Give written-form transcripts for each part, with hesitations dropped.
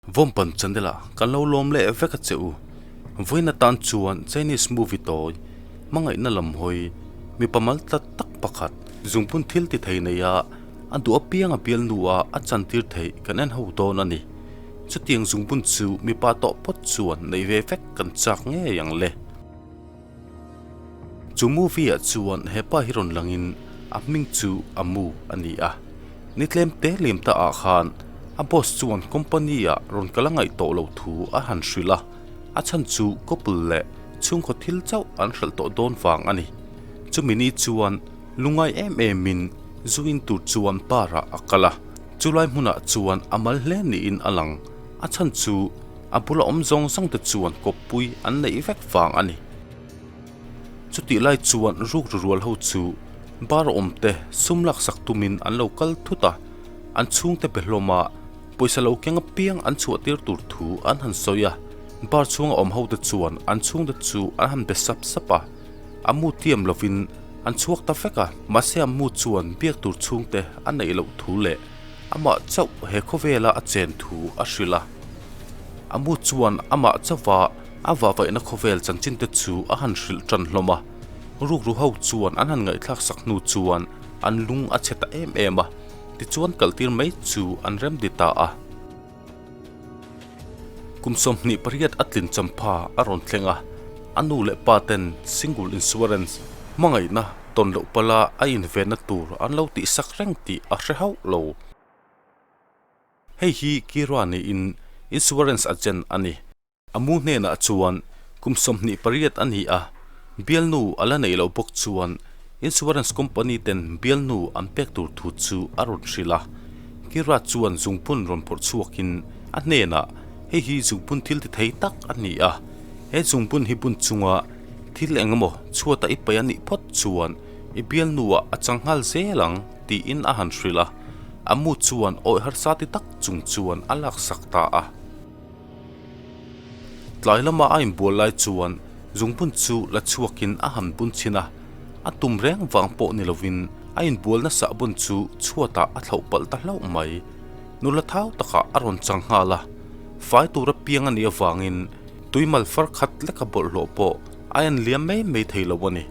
Vawmpan channel ah kan lo lawm leh vek a che u. Vawiin atan chuan Chinese movie tawi, hmangaihna lam hawi, mipa mal tlat tak pakhat, zungpun thil ti thei nei a, a duh apiang a bialnu a a chantir theih kan en ho dawn a ni. Chutiang zungpun chu mipa tawh phawt chuan neih ve vek kan chak ngei ang le. Chu movie ah chuan hepa hi rawn langin a hming chu Amu a ni a, ni tlem te liam ta ah khan a boss chuan company ah rawn kal a ngaih tawh loh thu a han hrilh a, a chhan chu couple leh chhungkaw thil chauh an hralh tawh dawn vang a ni. Chumi ni chuan lungai em em in zu in tur chuan bar ah a kal a, chulai hmunah chuan a mal hle niin a lang, a chhan chu A bula awm zawng zawng te chuan kawppui an neih vek vang a ni. Chutih lai chuan rukru rual ho chu bar awm te sum laksak tumin an lo kal thut a, an chhungte be hlawm a, pawisa lo keng apiang an chhuah tir tur thu an han sawi a. Bar chhunga awm ho te chuan an chhungte chu an han be sap sap a, a mu tiam lovin an chhuak ta vek a, mahse a mu chuan biak tur chhungte a neih loh thu leh amah chauh he khawvela a chen thu a hrilh a. A mu chuan amah chauha a vahvaihna khawvel chanchin te chu a han hrilh tan hlawm a. Rukru ho chuan an han ngaihthlak sak hnu chuan an lung a chhe ta em em a, tichuan kaltir mai chu an remti ta a. Kum 28 a tlin champha a rawn thleng a, a nu leh pa ten single insurance hmangaihna tawn loh pala a invenna tur an lo tihsak reng tih a hre hauh lo. Hei hi Kira niin insurance agent a ni. A mu hnenah chuan kum 28 a ni a, bialnu a la neih loh bawk chuan insurance company ten bialnu an pek tur thu chu a rawn hrilh a. Kira chuan zungpun rawn phawrh chhuakin a hnenah, Hei hi zungpun thil ti thei tak a ni a, he zungpun hi bun chunga thil eng emaw chhuata i paih a nih phawt chuan i bialnuah a chang nghal zel ang, tiin a han hrilh a. A mu chuan awih harsa ti tak chung chuan a laksak ta a. Tlai lama a inbual lai chuan zungbun chu la chhuakin a han bun chhin a, a tum reng vang pawh ni lovin a inbual nasa bun chu chhuatah a thlauh palh ta hlauh mai. Nula thau takah a rawn chang nghal a, fai tura piang a nih avangin tuimal far khat leka bawlhhlawh pawh a en liam mai mai thei lo a ni.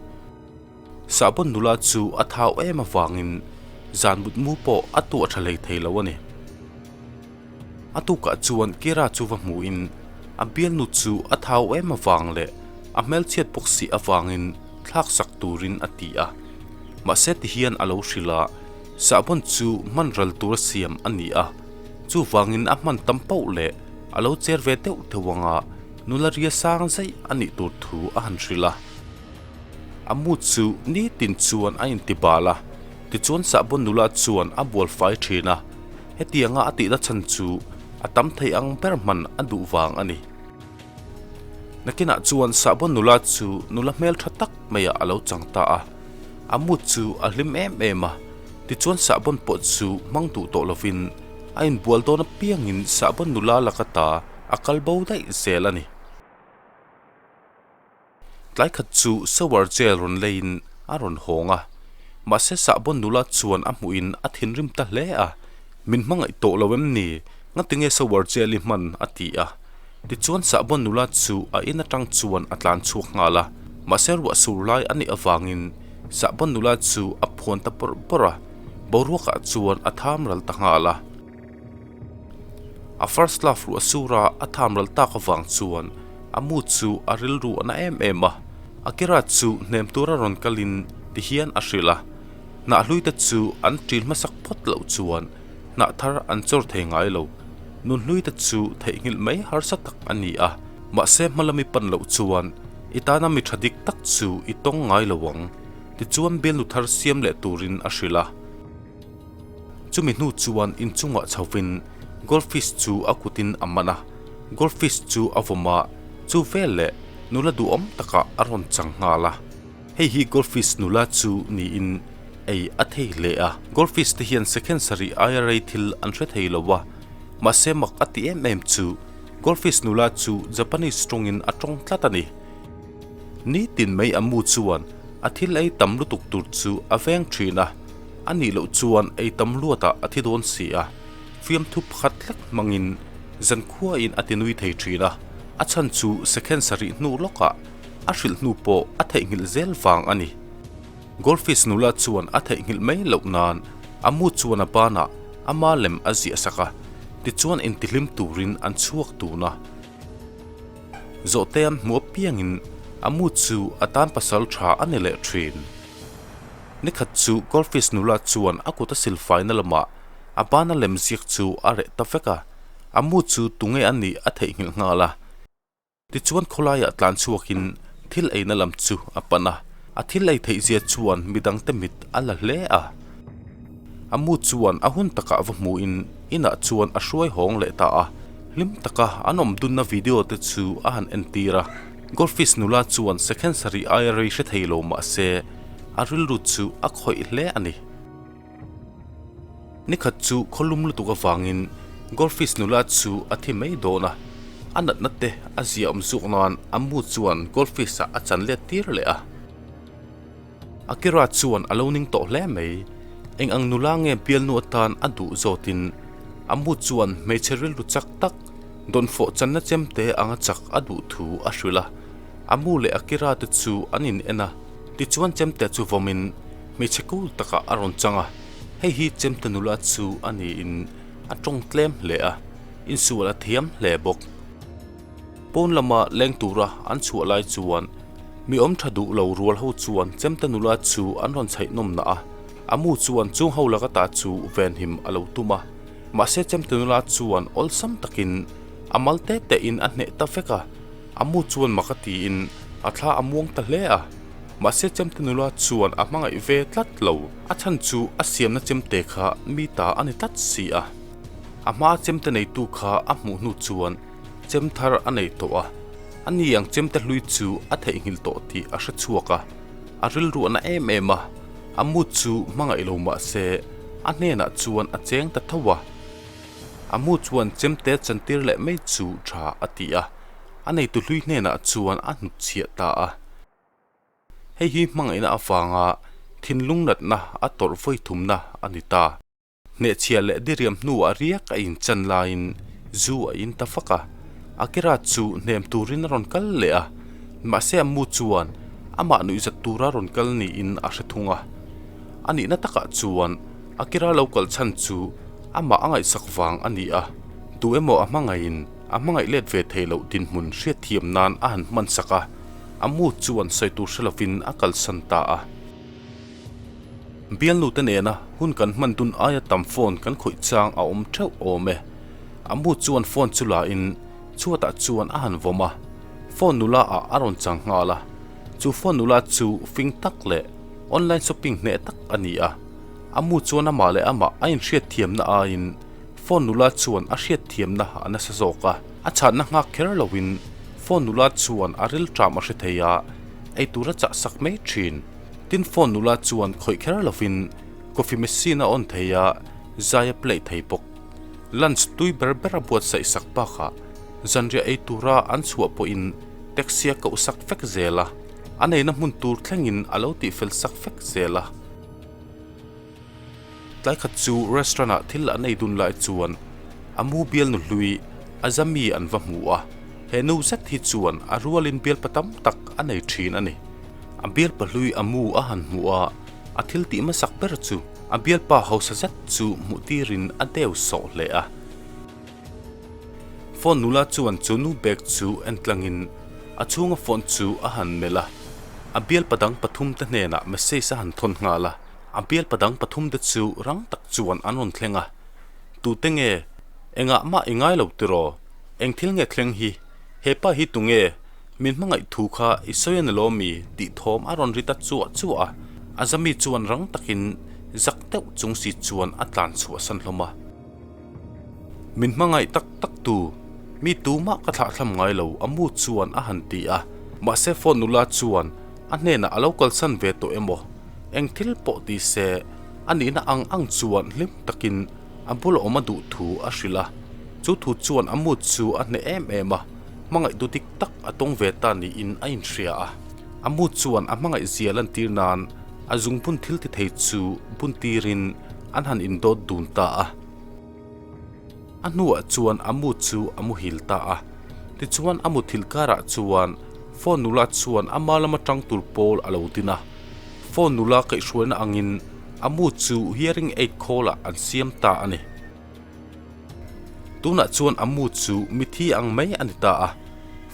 Sahbawn nula chu a thau em avangin zan mutmu pawh a tuah tha hlei thei lo a ni. A tukah chuan Kira chu va hmuhin a bialnu chu a thau em avang leh a hmelchhiat bawk si avangin thlak sak turin a ti a. Mahse tihian a lo hrilh a, sahbawn chu hman ral tura siam a ni a, chuvangin a hman tam pauh leh a lo cher ve deuh deuh anga nula ria sang zaih a nih tur thu a han hrilh a. A mu chu nitin chuan a inti bal a, tichuan sahbawn nula chuan a bual fai thin a, hetianga a tihna chhan chu a tam thei ang ber hman a duh vang a ni. Nakinah chuan sahbawn nula chu nula hmeltha tak maiah a lo chang ta a, a mu chu a hlim em em a, tichuan sahbawn pawh chu hmang duh tawh lovin a inbual dawn apiangin sahbawn nula laka ta a kal bo daih zel a ni. Tlai khat chu shower gel rawn leiin a rawn hawng a, mahse sahbawn nula chuan a hmuhin a thinrim ta hle a, Min hmangaih tawh lo em ni? Ngatinge shower gel i hman? a ti a. Tichuan sahbawn nula chu a in atang chuan a tlan chhuak nghal a, mahse ruah sur lai a nih avangin sahbawn nula chu a phuan ta bawrh bawrh a, boruakah chuan a tham ral ta nghal a. A first love ruah sura a tham ral tak avang chuan a mu chu a rilru a na em em a, Akira chu hnem tura rawn kalin ti hian a hrilh a, hnah hlui te chu an ṭil hmasak phawt loh chuan hnah thar an chawr thei ngai lo, nun hlui te chu theihnghilh mai harsa tak a ni a, mahse hmalami pan loh chuan i tana mi ṭha dik tak chu i tawng ngai lo ang, tichuan bialnu thar siam leh turin a hrilh a. Chumi hnu chuan inchungah chhovin goldfish chu a kutin a man a, goldfish chu a vawm a, chu vel leh nula duhawm takah a rawn chang nghal a. Hei hi goldfish nula chu niin ei a thei hle a, goldfish te hian second sarih aia rei thil an hre thei lo a, mahse mak a ti em em chu goldfish nula chu Japanese tawngin a tawng tlat a ni. Nitin mai a mu chuan a thil ei tam lutuk tur chu a veng thin a. A nih loh chuan ei tam luatah a thi dawn si a, fiamthu pakhat hlek hmangin Zankhuain a tinui thei thin a, a chhan chu second sarih hnu lawkah a hrilh hnu pawh a theihnghilh zel vang a ni. Goldfish nula chuan a theihnghilh mai loh nan a mu chuan a banah ama lem a ziah sak a, tichuan intihlim turin an chhuak dun a. Zawhte an hmu apiangin a mu chu a tan pasal tha a ni leh thin. Nikhat chu Goldfish nula chuan a kut a silfaina lamah a bana lem ziak chu a reh ta vek a, a mu chu tunge a nih a theihnghilh nghal a. Tichuan khawlaiah tlan chhuakin thil eina lam chu a pan a, a thil ei theih zia chuan midangte mit a la hle a. A mu chuan a hun takah va hmuhin inah chuan a hruai hawng leh ta a, hlim taka an awm dunna video te chu a han entir a. Goldfish nula chuan second sarih aia rei hre thei lo mah se a rilru chu a khawih hle a ni. Nikhat chu khawlum lutuk avangin Goldfish nula chu a thi mai dawn a, a natna te a zia awm zuk nan a mu chuan Goldfish ah a chan let tir leh a. Akira chuan a lo ning tawh hle mai. Eng ang nula nge bialnu atan a duh zawtin a mu chuan hmeichhe rilru chak tak, dawnfawh channa chemte anga chak a duh thu a hrilh a. A mu leh Akira te chu an in en a, tichuan chemte chu vawmin hmeichhe cool takah a rawn chang a, hei hi chemte nula chu a niin a tawng tlem hle a, insual a thiam hle bawk. Pawn lama leng tura an chhuah lai chuan mi awm tha duh lo rual ho chuan chemte nula chu an rawn chhaih nawm nah a, a mu chuan chung ho laka ta chu venhim a lo tum a, mahse chemte nula chuan awlsam takin a mal te te in a hneh ta vek a, a mu chuan mak a tiin a thla a muang ta hle a, mahse chemte nula chuan a hmangaih ve tlat lo, a chhan chu a siamna chemte kha mi ta a ni tlat si a. A hmaa chemte neitu kha a hmuh hnu chuan chem thar a nei tawh a, a ni ang chemte hlui chu a theihnghilh tawh tih a hre chhuak a, a rilruahna em em a, a mut chu hmangaih lo mah se a hnenah chuan a cheng ta tho a. A mu chuan chemte chantir leh mai chu tha a ti a, a neitu hlui hnenah chuan a hnutchhiah ta a. Hei hi hmangaihna avanga thinlung natna a tawrh vawi thumna a ni ta. Hnehchhiah leh diriam hnuah riak a inchan laiin zu a in ta fak a, Akira chu hnem turin a rawn kal leh a, mahse a mu chuan amah nuihzat tura rawn kal niin a hre thung a. A nihna takah chuan Akira lo kal chhan chu amah a ngaihsak vang a ni a, tu emaw a hmangaihin a hmangaih let ve thei loh dinhmun hriatthiam nan a han hmansak a, a mu chuan sawi tur hre lovin a kalsan ta a. Bialnute nena hun kan hman dun aia tam phone kan khawih chang a awm theuh awm e. A mu chuan phone chu la in chhuatah chuan a han vawm a, phone nula ah a rawn chang nghal a. Chu phone nula chu fing tak leh online shopping hneh tak a ni a. A mu chuan amah leh amah a inhriatthiamna aiin phone nula chuan a hriatthiamna a nasa zawk a. A chhanna nghak kher loin phone nula chuan a rilṭam a hre thei a, eitur a chah sak mai thin. Tin phone nula chuan khawih kher lovin coffee machine a on thei a, zai a play thei bawk. Lunch tui ber ber a buatsaih sak bakah zanriah ei tura an chhuah pawhin taxi a koh sak vek zel a, a neina hmun tur thlengin a lo tihfel sak vek zel a. Tlai khat chu restaurant ah thil an ei dun lai chuan a mu bialnu hlui a zami an va hmu a, he nu zet hi chuan a rualin bialpa tam tak a nei thin a ni. A bialpa hlui a mu a han hmuh a, a thil tih hmasak ber chu a bialpa hausa zet chu hmuh tirin a deu sawh hle a. Phone nula chuan chu nu bag chu en tlangin a chhunga phone chu a han melh a, a bialpa dang pathumte hnenah message a han thawn nghal a. A bialpa dang pathumte chu rang tak chuan an rawn thleng a, Tute nge? Engah mah i ngai lo tiraw? Eng thil nge thleng hi? He pa hi tunge? Min hmangaih thu kha i sawi a ni lo mi? tih thawm a rawn ri ta chuah chuah a, a zami chuan rang takin zak deuh chung si chuan a tlan chhuahsan hlawm a. Min hmangaih tak tak tu, mi tumah ka thlahthlam ngai lo a mu chuan a han ti a, mahse phone nula chuan a hnenah a lo kalsan ve tawh emaw eng thil pawh ti se a nihna ang ang chuan hlim takin a bula awm a duh thu a hrilh a, chu thu chuan a mood chu a hneh em em a, hmangaih du dik tak a tawng ve ta niin a inhria a, a mood chuan a hmangaih zia lantir nan a zungbun thil ti thei chu bun tirin an han indawt dun ta a. A hnuah chuan a mu chu a muhil ta a. Tichuan a muthilh karah chuan phone nula chuan ama lama tang tur pawl a lo din a. Phone nula kaihhruaina angin a mu chu hearing aid khawlah an siam ta a ni. Tunah chuan a mu chu mithi ang mai a ni ta a.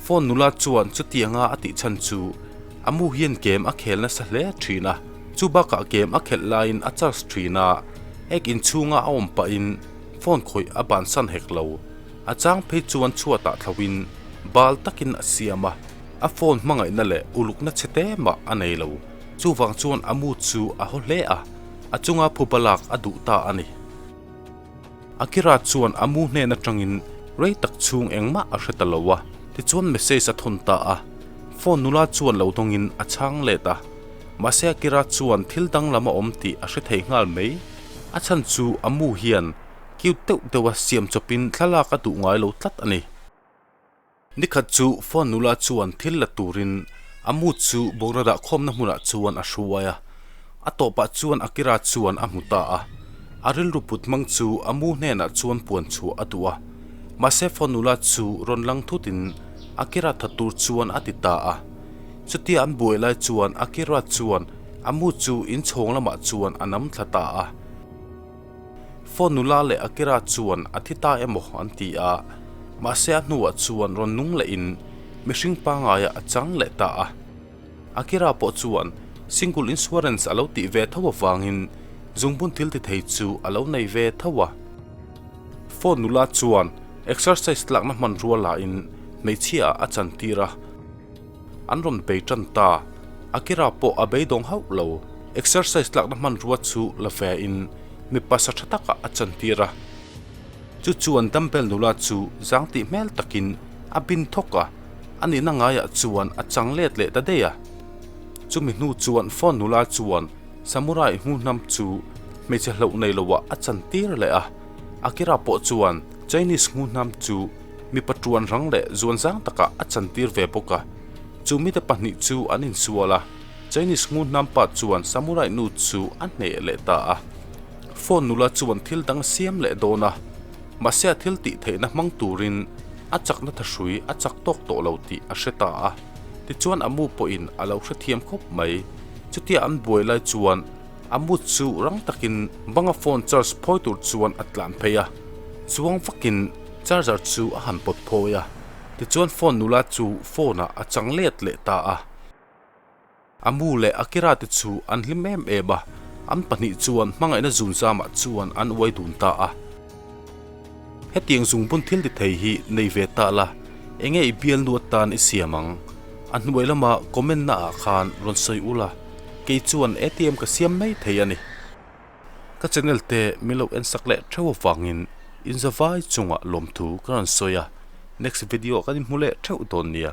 Phone nula chuan chutianga a tih chhan chu a mu hian game a khel nasa hle thin a. Chu bakah game a khelh laiin a charge thin a, ek inchhunga a awm pahin phone khawih a bansan hek lo. A chang phei chuan chhuatah thlauhin bal takin a siam a, a phone hmangaihna leh ulukna chhe te mah a nei lo. Chuvang chuan a mu chu a haw hle a, a chunga phuba lak a duh ta a ni. Akira chuan a mu hnen atangin rei tak chhung engmah a hre ta lo a, tichuan message a thawn ta a. Phone nula chuan lo dawngin a chhang let a, mahse Akira chuan thil danglam a awm tih a hre thei nghal mai. A chhan chu a mu hian cute deuh deuha siam chawpin thlalak a duh ngai lo tlat a ni. Nikhat chu phone nula chuan thil la turin a mu chu bawra dah khawmna hmunah chuan a hruai a, a tawpah chuan Akira chuan a hmu ta a. A rilru put hmang chu a mu hnenah chuan puan chhuah a duh a, mahse phone nula chu rawn lang thutin Akira that tur chuan a ti ta a. Chutia an buai lai chuan Akira chuan a mu chu inchhawng lamah chuan a nam thla ta a. Phone nula leh Akira chuan a thi ta emaw an ti a, mahse a hnuah chuan rawn nung lehin mihring pangaiah a chang leh ta a. Akira pawh chuan single insurance a lo tih ve tho avangin zungbun thil ti thei chu a lo nei ve tho a. Phone nula chuan exercise tlakna hmanrua lahin hmeichhia ah a chantir a. An rawn bei tan ta. Akira pawh a beidawng hauh lo. Exercise tlakna hmanrua chu la ve in mipa sa tha takah a chantir a. Chu chuan dumbbell nula chu zang tih hmel takin a bin thawk a, a nihna ngaiah chuan a chang let leh ta daih a. Chumi hnu chuan phone nula chuan samurai hmuhnam chu hmeichhe hloh nei loah a chantir leh a. Akira pawh chuan Chinese hmuhnam chu Mipa tuan rang leh zuan zang takah a chantir ve bawk a. Chu mite pahnih chu an insual a, Chinese ngu hnampa chuan Samurai nu chu a hneh leh ta a. Phone nula chuan thil dang a siam leh dawn a, mahse a thil tih theihna hmang turin a chakna thahrui a chak tawk tawh lo tih a hre ta a. Tichuan a mu pawhin a lo hrethiam khawp mai. Chutia an buai lai chuan a mu chu rang takin banga phone charge phawi tur chuan a tlan phei a, chuang vakin Charger chu a han pawt phawi a, tichuan phone nula chu phone ah a chang let leh ta a. A mu leh Akira te chu an hlim em em a, an pahnih chuan hmangaihna zun zamah chuan an uai dun ta a. Hetiang zungbun thil ti thei hi nei ve ta la, enge i bialnu atan i siam ang? A hnuai lama comment na ah khan rawn sawi ula, kei chuan ATM ka siam mai thei a ni. Ka channel te min lo en sak leh theuh avangin in zavai chungah lawmthu ka rawn sawi a, next video ah kan inhmu leh theuh dawn nia.